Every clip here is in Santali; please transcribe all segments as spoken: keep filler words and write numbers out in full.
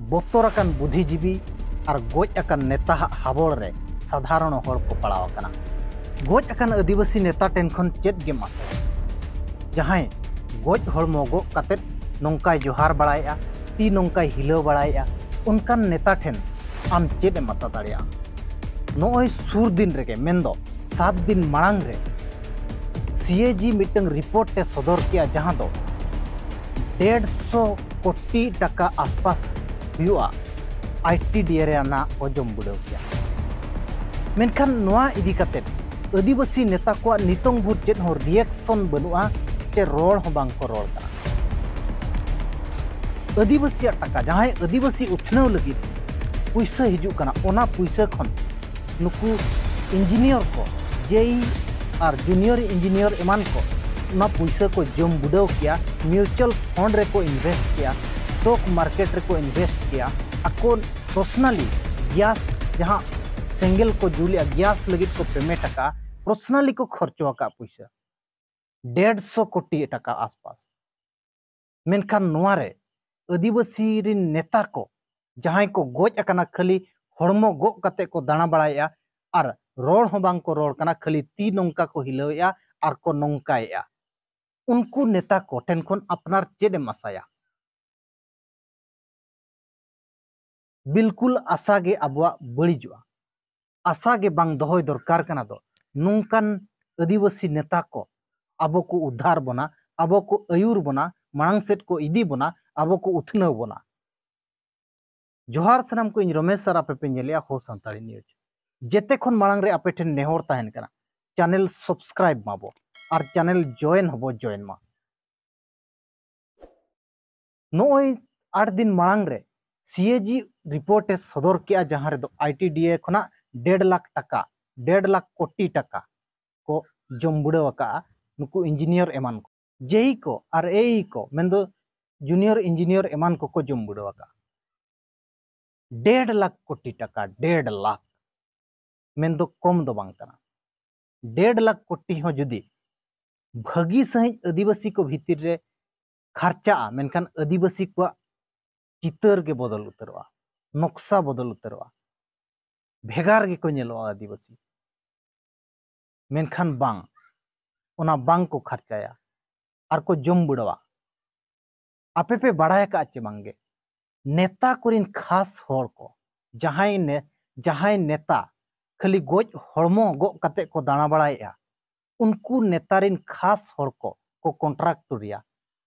ᱵᱚᱛᱚᱨ ᱟᱠᱟᱱ ᱵᱩᱫᱷᱤᱡᱤᱵᱤ ᱟᱨ ᱜᱚᱡ ᱟᱠᱟᱱ ᱱᱮᱛᱟᱣᱟᱜ ᱦᱟᱵᱚᱲ ᱨᱮ ᱥᱟᱫᱷᱟᱨᱚᱱ ᱦᱚᱲ ᱠᱚ ᱯᱟᱲᱟᱣ ᱟᱠᱟᱱᱟ᱾ ᱜᱚᱡ ᱟᱠᱟᱱ ᱟᱹᱫᱤᱵᱟᱹᱥᱤ ᱱᱮᱛᱟ ᱴᱷᱮᱱ ᱠᱷᱚᱱ ᱪᱮᱫ ᱜᱮᱢ ᱟᱥᱟᱭᱟ? ᱡᱟᱦᱟᱸᱭ ᱜᱚᱡ ᱦᱚᱲᱢᱚ ᱜᱚᱜ ᱠᱟᱛᱮᱫ ᱱᱚᱝᱠᱟᱭ ᱡᱚᱦᱟᱨ ᱵᱟᱲᱟᱭᱮᱫᱼᱟ, ᱛᱤ ᱱᱚᱝᱠᱟᱭ ᱦᱤᱞᱟᱹᱣ ᱵᱟᱲᱟᱭᱮᱫᱼᱟ, ᱚᱱᱠᱟᱱ ᱱᱮᱛᱟ ᱴᱷᱮᱱ ᱟᱢ ᱪᱮᱫ ᱮᱢ ᱟᱥᱟ ᱫᱟᱲᱮᱭᱟᱜᱼᱟ? ᱱᱚᱜᱼᱚᱭ ᱥᱩᱨ ᱫᱤᱱ ᱨᱮᱜᱮ, ᱢᱮᱱᱫᱚ ᱥᱟᱛ ᱫᱤᱱ ᱢᱟᱲᱟᱝ ᱨᱮ, ᱥᱤ ᱮ ᱡᱤ ᱢᱤᱫᱴᱟᱝ ᱨᱤᱯᱳᱨᱴ ᱮ ᱥᱚᱫᱚᱨ ᱠᱮᱜᱼᱟ, ᱡᱟᱦᱟᱸ ᱫᱚ ᱰᱮᱲᱥᱚ ᱠᱳᱴᱤ ᱴᱟᱠᱟ ᱟᱥᱯᱟᱥ ᱦᱩᱭᱩᱜᱼᱟ ᱟᱭ ᱴᱤ ᱰᱤ ᱮ ᱨᱮᱱᱟᱜ ᱠᱚ ᱡᱚᱢ ᱵᱤᱰᱟᱹᱣ ᱠᱮᱜᱼᱟ᱾ ᱢᱮᱱᱠᱷᱟᱱ ᱱᱚᱣᱟ ᱤᱫᱤ ᱠᱟᱛᱮᱫ ᱟᱹᱫᱤᱵᱟᱹᱥᱤ ᱱᱮᱛᱟ ᱠᱚᱣᱟᱜ ᱱᱤᱛᱚᱝ ᱵᱷᱳᱨ ᱪᱮᱫ ᱦᱚᱸ ᱨᱤᱭᱮᱠᱥᱚᱱ ᱵᱟᱹᱱᱩᱜᱼᱟ, ᱪᱮ ᱨᱚᱲ ᱦᱚᱸ ᱵᱟᱝ ᱠᱚ ᱨᱚᱲ ᱠᱟᱱᱟ᱾ ᱟᱹᱫᱤᱵᱟᱹᱥᱤᱭᱟᱜ ᱴᱟᱠᱟ, ᱡᱟᱦᱟᱸᱭ ᱟᱹᱫᱤᱵᱟᱹᱥᱤ ᱩᱛᱷᱱᱟᱹᱣ ᱞᱟᱹᱜᱤᱫ ᱯᱩᱭᱥᱟᱹ ᱦᱤᱡᱩᱜ ᱠᱟᱱᱟ, ᱚᱱᱟ ᱯᱩᱭᱥᱟᱹ ᱠᱷᱚᱱ ᱱᱩᱠᱩ ᱤᱧᱡᱤᱱᱤᱭᱟᱨ ᱠᱚ, ᱡᱮ ᱤ ᱟᱨ ᱡᱩᱱᱤᱭᱚᱨ ᱤᱧᱡᱤᱱᱤᱭᱟᱨ ᱮᱢᱟᱱ ᱠᱚ, ᱚᱱᱟ ᱯᱩᱭᱥᱟᱹ ᱠᱚ ᱡᱚᱢ ᱵᱩᱰᱟᱹᱣ ᱠᱮᱭᱟ, ᱢᱤᱭᱩᱪᱩᱣᱟᱞ ᱯᱷᱚᱱᱰ ᱨᱮᱠᱚ ᱤᱱᱵᱷᱮᱥᱴ ᱠᱮᱭᱟ, ᱥᱴᱚᱠ ᱢᱟᱨᱠᱮᱴ ᱨᱮᱠᱚ ᱤᱱᱵᱷᱮᱥᱴ ᱠᱮᱭᱟ, ᱟᱠᱚ ᱯᱟᱨᱥᱚᱱᱟᱞᱤ ᱜᱮᱥ, ᱡᱟᱦᱟᱸ ᱥᱮᱸᱜᱮᱞ ᱠᱚ ᱡᱩᱞᱮᱜᱼᱟ, ᱜᱮᱥ ᱞᱟᱹᱜᱤᱫ ᱠᱚ ᱯᱮᱢᱮᱱᱴ ᱟᱠᱟᱫᱼᱟ, ᱯᱟᱨᱥᱚᱱᱟᱞᱤ ᱠᱚ ᱠᱷᱚᱨᱪᱚ ᱟᱠᱟᱫ ᱯᱩᱭᱥᱟᱹ ᱰᱮᱲᱥᱚ ᱠᱳᱴᱤ ᱴᱟᱠᱟ ᱟᱥᱯᱟᱥ᱾ ᱢᱮᱱᱠᱷᱟᱱ ᱱᱚᱣᱟ ᱨᱮ ᱟᱹᱫᱤᱵᱟᱹᱥᱤ ᱨᱤᱱ ᱱᱮᱛᱟ ᱠᱚ, ᱡᱟᱦᱟᱸᱭ ᱠᱚ ᱜᱚᱡ ᱟᱠᱟᱱᱟ, ᱠᱷᱟᱹᱞᱤ ᱦᱚᱲᱢᱚ ᱜᱚᱜ ᱠᱟᱛᱮ ᱠᱚ ᱫᱟᱬᱟ ᱵᱟᱲᱟᱭᱮᱫᱼᱟ ᱟᱨ ᱨᱚᱲ ᱦᱚᱸ ᱵᱟᱝ ᱠᱚ ᱨᱚᱲ ᱠᱟᱱᱟ, ᱠᱷᱟᱹᱞᱤ ᱛᱤ ᱱᱚᱝᱠᱟ ᱠᱚ ᱦᱤᱞᱟᱹᱣᱮᱫᱼᱟ ᱟᱨ ᱠᱚ ᱱᱚᱝᱠᱟᱭᱮᱫᱼᱟ᱾ ᱩᱱᱠᱩ ᱱᱮᱛᱟ ᱠᱚ ᱴᱷᱮᱱ ᱠᱷᱚᱱ ᱟᱯᱱᱟᱨ ᱪᱮᱫ ᱮᱢ ᱟᱥᱟᱭᱟ? ᱵᱤᱞᱠᱩᱞ ᱟᱥᱟ ᱜᱮ ᱟᱵᱚᱣᱟᱜ ᱵᱟᱹᱲᱤᱡᱚᱜᱼᱟ᱾ ᱟᱥᱟ ᱜᱮ ᱵᱟᱝ ᱫᱚᱦᱚᱭ ᱫᱚᱨᱠᱟᱨ ᱠᱟᱱᱟ ᱫᱚ᱾ ᱱᱚᱝᱠᱟᱱ ᱟᱹᱫᱤᱵᱟᱹᱥᱤ ᱱᱮᱛᱟ ᱠᱚ ᱟᱵᱚ ᱠᱚ ᱩᱫᱷᱟᱨ ᱵᱚᱱᱟ, ᱟᱵᱚ ᱠᱚ ᱟᱹᱭᱩᱨ ᱵᱚᱱᱟ, ᱢᱟᱲᱟᱝ ᱥᱮᱫ ᱠᱚ ᱤᱫᱤ ᱵᱚᱱᱟ, ᱟᱵᱚ ᱠᱚ ᱩᱛᱷᱱᱟᱹᱣ ᱵᱚᱱᱟ᱾ ᱡᱚᱦᱟᱨ ᱥᱟᱱᱟᱢ ᱠᱚ, ᱤᱧ ᱨᱚᱢᱮᱥ ᱟᱨ ᱟᱯᱮ ᱯᱮ ᱧᱮᱞᱮᱜᱼᱟ ᱦᱳ ᱥᱟᱱᱛᱟᱲᱤ ᱱᱤᱭᱩᱡᱽ᱾ ᱡᱮᱛᱮ ᱠᱷᱚᱱ ᱢᱟᱲᱟᱝ ᱨᱮ ᱟᱯᱮ ᱴᱷᱮᱱ ᱱᱮᱦᱚᱨ ᱛᱟᱦᱮᱱ ᱠᱟᱱᱟ, ᱪᱮᱱᱮᱞ ᱥᱟᱵᱥᱠᱨᱟᱭᱤᱵ ᱢᱟᱵᱚ ᱟᱨ ᱪᱮᱱᱮᱞ ᱡᱚᱭᱮᱱ ᱦᱚᱸᱵᱚ ᱡᱚᱭᱮᱱ ᱢᱟ᱾ ᱱᱚᱜᱼᱚᱭ ᱟᱴ ᱫᱤᱱ ᱢᱟᱲᱟᱝ ᱨᱮ ᱥᱤ ᱮ ᱡᱤ ᱨᱤᱯᱳᱨᱴ ᱮ ᱥᱚᱫᱚᱨ ᱠᱮᱜᱼᱟ, ᱡᱟᱦᱟᱸ ᱨᱮᱫᱚ ᱟᱭ ᱴᱤ ᱰᱤ ᱮ ᱠᱷᱚᱱᱟᱜ ᱰᱮᱲ ᱞᱟᱠᱷ ᱴᱟᱠᱟ, ᱰᱮᱲ ᱞᱟᱠᱷ ᱠᱳᱴᱤ ᱴᱟᱠᱟ ᱠᱚ ᱡᱚᱢ ᱵᱩᱲᱟᱹᱣ ᱟᱠᱟᱜᱼᱟ ᱱᱩᱠᱩ ᱤᱧᱡᱤᱱᱤᱭᱟᱨ ᱮᱢᱟᱱ ᱠᱚ, ᱡᱮ ᱤ ᱠᱚ ᱟᱨ ᱮ ᱤ ᱠᱚ, ᱢᱮᱱᱫᱚ ᱡᱩᱱᱤᱭᱚᱨ ᱤᱧᱡᱤᱱᱤᱭᱟᱨ ᱮᱢᱟᱱ ᱠᱚᱠᱚ ᱡᱚᱢ ᱵᱩᱲᱟᱹᱣ ᱟᱠᱟᱜᱼᱟ᱾ ᱰᱮᱲ ᱞᱟᱠᱷ ᱠᱳᱴᱤ ᱴᱟᱠᱟ, ᱰᱮᱲ ᱞᱟᱠᱷ, ᱢᱮᱱᱫᱚ ᱠᱚᱢ ᱫᱚ ᱵᱟᱝ ᱠᱟᱱᱟ᱾ ᱰᱮᱲ ᱞᱟᱠᱷ ᱠᱳᱴᱤ ᱦᱚᱸ ᱡᱩᱫᱤ ᱵᱷᱟᱹᱜᱤ ᱥᱟᱺᱦᱤᱡ ᱟᱹᱫᱤᱵᱟᱹᱥᱤ ᱠᱚ ᱵᱷᱤᱛᱤᱨ ᱨᱮ ᱠᱷᱟᱨᱪᱟᱜᱼᱟ, ᱢᱮᱱᱠᱷᱟᱱ ᱟᱹᱫᱤᱵᱟᱹᱥᱤ ᱠᱚᱣᱟᱜ ᱪᱤᱛᱟᱹᱨ ᱜᱮ ᱵᱚᱫᱚᱞ ᱩᱛᱟᱹᱨᱚᱜᱼᱟ, ᱱᱚᱠᱥᱟ ᱵᱚᱫᱚᱞ ᱩᱛᱟᱹᱨᱚᱜᱼᱟ, ᱵᱷᱮᱜᱟᱨ ᱜᱮᱠᱚ ᱧᱮᱞᱚᱜᱼᱟ ᱟᱹᱫᱤᱵᱟᱹᱥᱤ᱾ ᱢᱮᱱᱠᱷᱟᱱ ᱵᱟᱝ, ᱚᱱᱟ ᱵᱟᱝ ᱠᱚ ᱠᱷᱟᱨᱪᱟᱭᱟ ᱟᱨ ᱠᱚ ᱡᱚᱢ ᱵᱩᱲᱟᱹᱣᱟ᱾ ᱟᱯᱮ ᱯᱮ ᱵᱟᱲᱟᱭ ᱟᱠᱟᱫᱼᱟ ᱪᱮ ᱵᱟᱝᱜᱮ, ᱱᱮᱛᱟ ᱠᱚᱨᱮᱱ ᱠᱷᱟᱥ ᱦᱚᱲ ᱠᱚ, ᱡᱟᱦᱟᱸᱭ ᱱᱮ ᱡᱟᱦᱟᱸᱭ ᱱᱮᱛᱟ ᱠᱷᱟᱹᱞᱤ ᱜᱚᱡ ᱦᱚᱲᱢᱚ ᱜᱚᱜ ᱠᱟᱛᱮ ᱠᱚ ᱫᱟᱬᱟ ᱵᱟᱲᱟᱭᱮᱫᱼᱟ, ᱩᱱᱠᱩ ᱱᱮᱛᱟ ᱨᱮᱱ ᱠᱷᱟᱥ ᱦᱚᱲ ᱠᱚ ᱠᱚ ᱠᱚᱱᱴᱨᱟᱠᱴᱚᱨᱤᱭᱟ᱾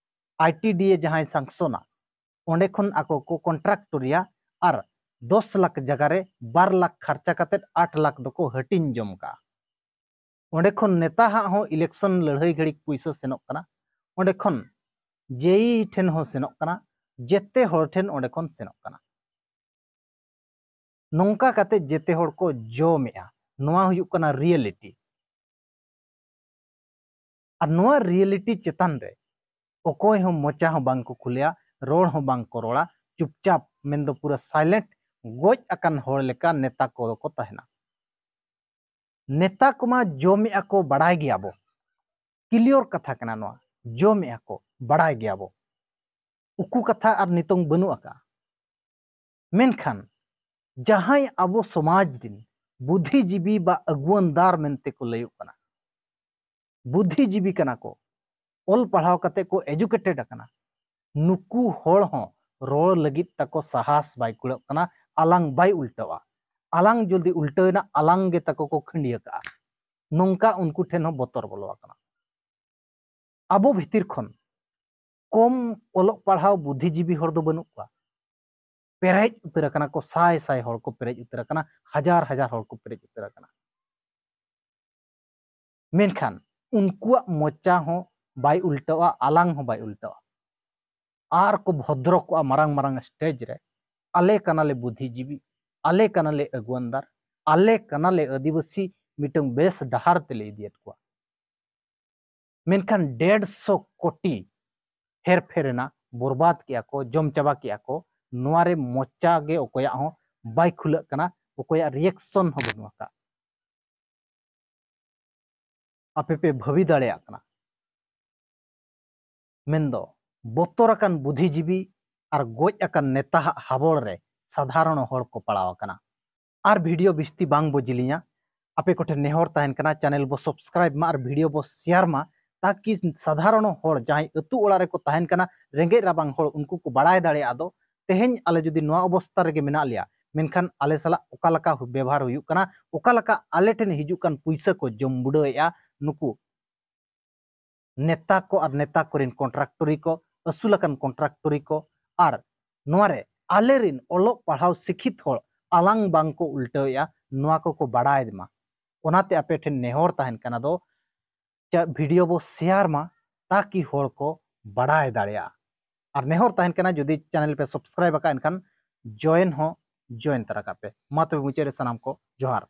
ᱟᱭ ᱴᱤ ᱰᱤ ᱮ ᱡᱟᱦᱟᱸᱭ ᱥᱟᱝᱥᱚᱱᱟ, ᱚᱸᱰᱮ ᱠᱷᱚᱱ ᱟᱠᱚ ᱠᱚ ᱠᱚᱱᱴᱨᱟᱠᱴᱚᱨᱤᱭᱟ ᱟᱨ ᱫᱚᱥ ᱞᱟᱠᱷ ᱡᱟᱭᱜᱟ ᱨᱮ ᱵᱟᱨ ᱞᱟᱠᱷ ᱠᱷᱟᱨᱪᱟ ᱠᱟᱛᱮ ᱟᱴ ᱞᱟᱠᱷ ᱫᱚᱠᱚ ᱦᱟᱹᱴᱤᱧ ᱡᱚᱢ ᱠᱟᱜᱼᱟ᱾ ᱚᱸᱰᱮ ᱠᱷᱚᱱ ᱱᱮᱛᱟ ᱦᱟᱜ ᱦᱚᱸ ᱤᱞᱮᱠᱥᱚᱱ ᱞᱟᱹᱲᱦᱟᱹᱭ ᱜᱷᱟᱹᱲᱤᱡ ᱯᱩᱭᱥᱟᱹ ᱥᱮᱱᱚᱜ ᱠᱟᱱᱟ, ᱚᱸᱰᱮ ᱠᱷᱚᱱ ᱡᱮ ᱤ ᱴᱷᱮᱱ ᱦᱚᱸ ᱥᱮᱱᱚᱜ ᱠᱟᱱᱟ, ᱡᱮᱛᱮ ᱦᱚᱲ ᱴᱷᱮᱱ ᱚᱸᱰᱮ ᱠᱷᱚᱱ ᱥᱮᱱᱚᱜ ᱠᱟᱱᱟ᱾ ᱱᱚᱝᱠᱟ ᱠᱟᱛᱮ ᱡᱮᱛᱮ ᱦᱚᱲ ᱠᱚ ᱡᱚᱢᱮᱜᱼᱟ᱾ ᱱᱚᱣᱟ ᱦᱩᱭᱩᱜ ᱠᱟᱱᱟ ᱨᱤᱭᱮᱞᱤᱴᱤ᱾ ᱟᱨ ᱱᱚᱣᱟ ᱨᱤᱭᱮᱞᱤᱴᱤ ᱪᱮᱛᱟᱱ ᱨᱮ ᱚᱠᱚᱭ ᱦᱚᱸ ᱢᱚᱪᱟ ᱦᱚᱸ ᱵᱟᱝ ᱠᱚ ᱠᱷᱩᱞᱟᱹᱭᱟ, ᱨᱚᱲ ᱦᱚᱸ ᱵᱟᱝ ᱠᱚ ᱨᱚᱲᱟ, ᱪᱩᱯᱪᱟᱯ, ᱢᱮᱱᱫᱚ ᱯᱩᱨᱟᱹ ᱥᱟᱭᱞᱮᱱᱴ, ᱜᱚᱡ ᱟᱠᱟᱱ ᱦᱚᱲ ᱞᱮᱠᱟ ᱱᱮᱛᱟ ᱠᱚᱫᱚ ᱠᱚ ᱛᱟᱦᱮᱱᱟ᱾ ᱱᱮᱛᱟ ᱠᱚᱢᱟ ᱡᱚᱢᱮᱜᱼᱟ ᱠᱚ, ᱵᱟᱲᱟᱭ ᱜᱮᱭᱟ ᱵᱚ, ᱠᱞᱤᱭᱚᱨ ᱠᱟᱛᱷᱟ ᱠᱟᱱᱟ ᱱᱚᱣᱟ, ᱡᱚᱢᱮᱜᱼᱟ ᱠᱚ, ᱵᱟᱲᱟᱭ ᱜᱮᱭᱟ ᱵᱚ᱾ ᱩᱠᱩ ᱠᱟᱛᱷᱟ ᱟᱨ ᱱᱤᱛᱚᱝ ᱵᱟᱹᱱᱩᱜ ᱟᱠᱟᱜᱼᱟ᱾ ᱢᱮᱱᱠᱷᱟᱱ ᱡᱟᱦᱟᱸᱭ ᱟᱵᱚ ᱥᱚᱢᱟᱡᱽ ᱨᱤᱱ ᱵᱩᱫᱽᱫᱷᱤᱡᱤᱵᱤ ᱵᱟ ᱟᱹᱜᱩᱣᱟᱹᱱᱫᱟᱨ ᱢᱮᱱᱛᱮ ᱠᱚ ᱞᱟᱹᱭᱚᱜ ᱠᱟᱱᱟ, ᱵᱩᱫᱽᱫᱷᱤᱡᱤᱵᱤ ᱠᱟᱱᱟ ᱠᱚ, ᱚᱞ ᱯᱟᱲᱦᱟᱣ ᱠᱟᱛᱮ ᱠᱚ ᱮᱡᱩᱠᱮᱴᱮᱰ ᱟᱠᱟᱱᱟ, ᱱᱩᱠᱩ ᱦᱚᱲ ᱦᱚᱸ ᱨᱚᱲ ᱞᱟᱹᱜᱤᱫ ᱛᱟᱠᱚ ᱥᱟᱦᱟᱥ ᱵᱟᱭ ᱠᱩᱲᱟᱹᱜ ᱠᱟᱱᱟ, ᱟᱞᱟᱝ ᱵᱟᱭ ᱩᱞᱴᱟᱹᱣᱟ᱾ ᱟᱞᱟᱝ ᱡᱩᱫᱤ ᱩᱞᱴᱟᱹᱣᱮᱱᱟ, ᱟᱞᱟᱝ ᱜᱮ ᱛᱟᱠᱚ ᱠᱚ ᱠᱷᱟᱹᱱᱰᱤᱭᱟᱹ ᱠᱟᱜᱼᱟ᱾ ᱱᱚᱝᱠᱟ ᱩᱱᱠᱩ ᱴᱷᱮᱱ ᱦᱚᱸ ᱵᱚᱛᱚᱨ ᱵᱚᱞᱚ ᱟᱠᱟᱱᱟ᱾ ᱟᱵᱚ ᱵᱷᱤᱛᱤᱨ ᱠᱷᱚᱱ ᱠᱚᱢ ᱚᱞᱚᱜ ᱯᱟᱲᱦᱟᱣ ᱵᱩᱫᱽᱫᱷᱤᱡᱤᱵᱤ ᱦᱚᱲ ᱫᱚ ᱵᱟᱹᱱᱩᱜ ᱠᱚᱣᱟ᱾ ᱯᱮᱨᱮᱡ ᱩᱛᱟᱹᱨ ᱟᱠᱟᱱᱟ ᱠᱚ, ᱥᱟᱭ ᱥᱟᱭ ᱦᱚᱲ ᱠᱚ ᱯᱮᱨᱮᱡ ᱩᱛᱟᱹᱨ ᱟᱠᱟᱱᱟ, ᱦᱟᱡᱟᱨ ᱦᱟᱡᱟᱨ ᱦᱚᱲ ᱠᱚ ᱯᱮᱨᱮᱡ ᱩᱛᱟᱹᱨ ᱟᱠᱟᱱᱟ᱾ ᱢᱮᱱᱠᱷᱟᱱ ᱩᱱᱠᱩᱣᱟᱜ ᱢᱚᱪᱟ ᱦᱚᱸ ᱵᱟᱭ ᱩᱞᱴᱟᱹᱜᱼᱟ, ᱟᱞᱟᱝ ᱦᱚᱸ ᱵᱟᱭ ᱩᱞᱴᱟᱹᱜᱼᱟ᱾ ᱟᱨ ᱠᱚ ᱵᱷᱚᱫᱨᱚ ᱠᱚᱜᱼᱟ ᱢᱟᱨᱟᱝ ᱢᱟᱨᱟᱝ ᱥᱴᱮᱡᱽ ᱨᱮ, "ᱟᱞᱮ ᱠᱟᱱᱟᱞᱮ ᱵᱩᱫᱽᱫᱷᱤᱡᱤᱵᱤ, ᱟᱞᱮ ᱠᱟᱱᱟᱞᱮ ᱟᱹᱜᱩᱣᱟᱹᱱᱫᱟᱨ, ᱟᱞᱮ ᱠᱟᱱᱟᱞᱮ ᱟᱹᱫᱤᱵᱟᱹᱥᱤ", ᱢᱤᱫᱴᱟᱝ ᱵᱮᱥ ᱰᱟᱦᱟᱨ ᱛᱮᱞᱮ ᱤᱫᱤᱭᱮᱫ ᱠᱚᱣᱟ᱾ ᱢᱮᱱᱠᱷᱟᱱ ᱰᱮᱲ ᱥᱚ ᱠᱳᱴᱤ ᱦᱮᱨᱯᱷᱮᱨ ᱮᱱᱟ, ᱵᱚᱨᱵᱟᱫ ᱠᱮᱜᱼᱟ ᱠᱚ, ᱡᱚᱢ ᱪᱟᱵᱟ ᱠᱮᱜᱼᱟ ᱠᱚ᱾ ᱱᱚᱣᱟ ᱨᱮ ᱢᱚᱪᱟ ᱜᱮ ᱚᱠᱚᱭᱟᱜ ᱦᱚᱸ ᱵᱟᱭ ᱠᱷᱩᱞᱟᱹᱜ ᱠᱟᱱᱟ, ᱚᱠᱚᱭᱟᱜ ᱨᱤᱭᱮᱠᱥᱚᱱ ᱦᱚᱸ ᱵᱟᱹᱱᱩᱜ ᱟᱠᱟᱫ᱾ ᱟᱯᱮ ᱯᱮ ᱵᱷᱟᱹᱵᱤ ᱫᱟᱲᱮᱭᱟᱜ ᱠᱟᱱᱟ᱾ ᱢᱮᱱᱫᱚ ᱵᱚᱛᱚᱨ ᱟᱠᱟᱱ ᱵᱩᱫᱽᱫᱷᱤᱡᱤᱵᱤ ᱟᱨ ᱜᱚᱡ ᱟᱠᱟᱱ ᱱᱮᱛᱟᱦᱟᱜ ᱦᱟᱵᱚᱲ ᱨᱮ ᱥᱟᱫᱷᱟᱨᱚᱱ ᱦᱚᱲ ᱠᱚ ᱯᱟᱲᱟᱣ ᱟᱠᱟᱱᱟ᱾ ᱟᱨ ᱵᱷᱤᱰᱤᱭᱳ ᱵᱤᱥᱛᱤ ᱵᱟᱝ ᱵᱚ ᱡᱤᱞᱤᱧᱟ, ᱟᱯᱮ ᱠᱚᱴᱷᱮᱱ ᱱᱮᱦᱚᱨ ᱛᱟᱦᱮᱱ ᱠᱟᱱᱟ, ᱪᱮᱱᱮᱞ ᱵᱚ ᱥᱟᱵᱥᱠᱨᱟᱭᱤᱵ ᱢᱟ ᱟᱨ ᱵᱷᱤᱰᱤᱭᱳ ᱵᱚ ᱥᱮᱭᱟᱨ ᱢᱟ, ᱛᱟᱠᱤ ᱥᱟᱫᱷᱟᱨᱚᱱ ᱦᱚᱲ ᱡᱟᱦᱟᱸᱭ ᱟᱹᱛᱩ ᱚᱲᱟᱜ ᱨᱮᱠᱚ ᱛᱟᱦᱮᱱ ᱠᱟᱱᱟ, ᱨᱮᱸᱜᱮᱡ ᱨᱟᱵᱟᱝ ᱦᱚᱲ, ᱩᱱᱠᱩ ᱠᱚ ᱵᱟᱲᱟᱭ ᱫᱟᱲᱮᱭᱟᱜᱼᱟ ᱫᱚ ᱛᱮᱦᱮᱧ ᱟᱞᱮ ᱡᱩᱫᱤ ᱱᱚᱣᱟ ᱚᱵᱚᱥᱛᱟ ᱨᱮᱜᱮ ᱢᱮᱱᱟᱜ ᱞᱮᱭᱟ, ᱢᱮᱱᱠᱷᱟᱱ ᱟᱞᱮ ᱥᱟᱞᱟᱜ ᱚᱠᱟ ᱞᱮᱠᱟ ᱵᱮᱵᱷᱟᱨ ᱦᱩᱭᱩᱜ ᱠᱟᱱᱟ, ᱚᱠᱟ ᱞᱮᱠᱟ ᱟᱞᱮ ᱴᱷᱮᱱ ᱦᱤᱡᱩᱜ ᱠᱟᱱ ᱯᱩᱭᱥᱟᱹ ᱠᱚ ᱡᱚᱢ ᱵᱩᱰᱟᱹᱣᱮᱫᱼᱟ ᱱᱩᱠᱩ ᱱᱮᱛᱟ ᱠᱚ ᱟᱨ ᱱᱮᱛᱟ ᱠᱚᱨᱮᱱ ᱠᱚᱱᱴᱨᱟᱠᱴᱚᱨᱤ ᱠᱚ, ᱟᱹᱥᱩᱞ ᱟᱠᱟᱱ ᱠᱚᱱᱴᱨᱟᱠᱴᱚᱨᱤ ᱠᱚ, ᱟᱨ ᱱᱚᱣᱟ ᱨᱮ ᱟᱞᱮ ᱨᱮᱱ ᱚᱞᱚᱜ ᱯᱟᱲᱦᱟᱣ ᱥᱤᱠᱷᱤᱛ ᱦᱚᱲ ᱟᱞᱟᱝ ᱵᱟᱝ ᱠᱚ ᱩᱞᱴᱟᱹᱣᱮᱫᱼᱟ, ᱱᱚᱣᱟ ᱠᱚᱠᱚ ᱵᱟᱲᱟᱭ ᱢᱟ᱾ ᱚᱱᱟᱛᱮ ᱟᱯᱮ ᱴᱷᱮᱱ ᱱᱮᱦᱚᱨ ᱛᱟᱦᱮᱱ ᱠᱟᱱᱟ ᱫᱚ, ᱪᱟ-, ᱵᱷᱤᱰᱤᱭᱳ ᱵᱚ ᱥᱮᱭᱟᱨ ᱢᱟ, ᱛᱟᱠᱤ ᱦᱚᱲ ᱠᱚ ᱵᱟᱲᱟᱭ ᱫᱟᱲᱮᱭᱟᱜᱼᱟ᱾ ᱟᱨ ᱱᱮᱦᱚᱨ ᱛᱟᱦᱮᱱ ᱠᱟᱱᱟ, ᱡᱩᱫᱤ ᱪᱮᱱᱮᱞ ᱯᱮ ᱥᱟᱵᱥᱠᱨᱟᱭᱤᱵ ᱟᱠᱟᱫ, ᱮᱱᱠᱷᱟᱱ ᱡᱚᱭᱮᱱ ᱦᱚᱸ ᱡᱚᱭᱮᱱ ᱛᱟᱨᱟ ᱠᱟᱜ ᱯᱮ᱾ ᱢᱟ ᱛᱚᱵᱮ ᱢᱩᱪᱟᱹᱫ ᱨᱮ ᱥᱟᱱᱟᱢ ᱠᱚ ᱡᱚᱦᱟᱨ᱾